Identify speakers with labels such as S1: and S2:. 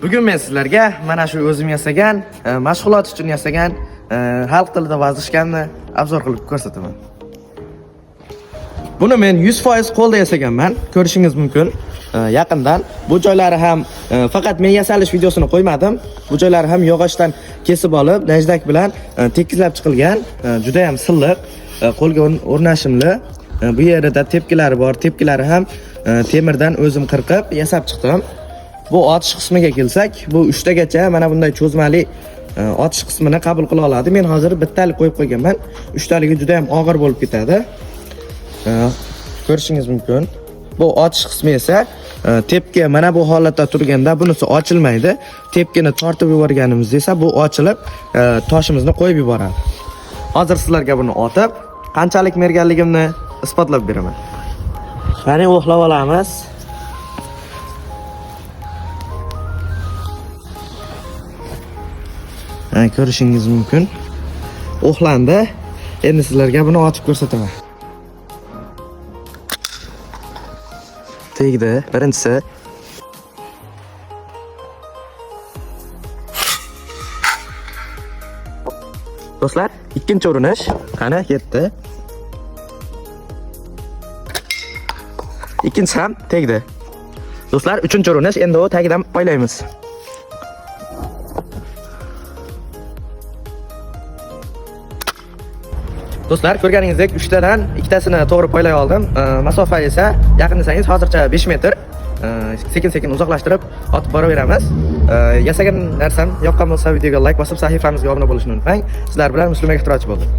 S1: Bugun men sizlarga mana shu o'zim yasagan, mashg'ulot uchun yasagan, xalq tilida vazishkamni obzor qilib ko'rsataman. Buni men 100% qo'lda yasaganman. Ko'rishingiz mumkin yaqindan. Bu joylari ham faqat men yasalish videosini qo'ymadim. Bu joylari ham yog'ochdan kesib olib, najdak bilan tekizlab chiqilgan, juda ham silliq, qo'lga o'rnashimli. Bu yerida tepkilari bor. Tepkilari ham temirdan o'zim qirqib yasab chiqdim. Bu otish qismiga kelsak, bu 3 tagacha mana bunday cho'zmali otish qismini qabul qila oladi. Men hozir bittalik qo'yib qo'yganman. Uchtaligi juda ham og'ir bo'lib ketadi. Ko'rishingiz mumkin. Bu otish qismi esa tepki mana bu holatda turganda bunisi ochilmaydi. Tepkini tortib yuborganimizda esa bu ochilib, toshimizni qo'yib yuboradi. Hozir sizlarga buni otib, qanchalik merganligimni isbotlab beraman. Qani o'xlab olamiz. Ha, ko'rishingiz mumkin. O'xlandi. Endi sizlarga buni otib ko'rsataman. Tegdi birinchisi. Do'stlar, ikkinchi urinish. Qani ketdi. Ikkinchisi ham tegdi. Do'stlar, uchinchi urinish. Endi u tagidan poylaymiz. Do'stlar, ko'rganingizdek, uchtadan ikkitasini to'g'ri poylay oldim. Masofa esa yaqin desangiz hozircha 5 metr. Sekin-sekin uzoqlashtirib otib boraveramiz. Yasagan narsam yoqqan bo'lsa videoga like bosib, sahifamizga obuna bo'lishni unutmang. Sizlar bilan Muslim ixtirochi bo'ldi.